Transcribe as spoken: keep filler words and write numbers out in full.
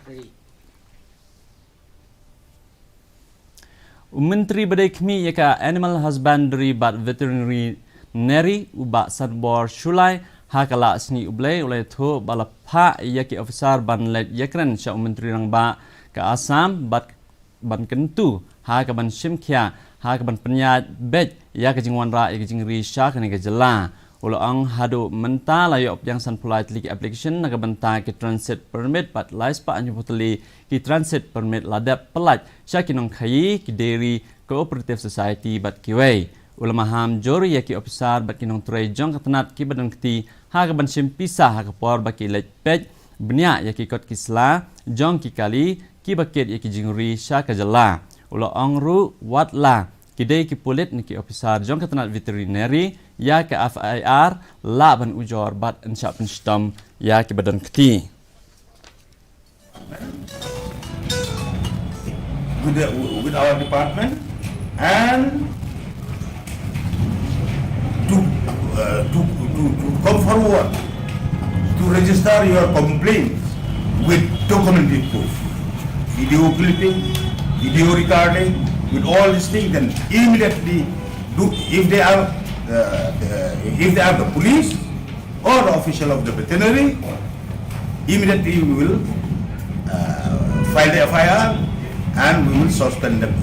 U Myntri ba dei khmih ïa ka Animal Husbandry bad Veterinary, u Bah Sanbor Shullai, ha ka la sngi U Blei u la ïathuh ba la phah ïa ki officer ban leit ïakren sha u Myntri Rangbah ka Assam bad ban kyntu ha ka ban shimkhia ha ka ban pynïaid beit ïa ka jingwanrah ïa ka jingri sha kane ka jylla. U la ong haduh mynta la ïoh pdiang sanphew lai tylli ki application na ka bynta ki transit permit bad lai spah hynñiewphew tylli ki transit permit la dep pyllait sha ki nongkhaïi, ki dairy, cooperative society bad kiwei. U la maham jur ïa ki officer bad ki nongtrei jong ka tnat ki ba don kti ha ka ban shim pisa ha ka por ba ki leit peit bniah ïa ki kot ki sla jong ki kali ki ba kit ïa ki jingri sha ka jylla. U la ong ruh wat la ki dei ki pulit ne ki officer jong ka tnat veterinary, ïa ka F I R lah ban ujor bad yn shah pynshitom ïa ki ba don kti. With, the, with our department and to, uh, to, to, to come forward to register your complaints with documented proof, video clipping, video recording, with all these things, then immediately do, if they are, uh, uh, if they are the police or the official of the veterinary, immediately we will, uh, file the F I R and we will suspend them.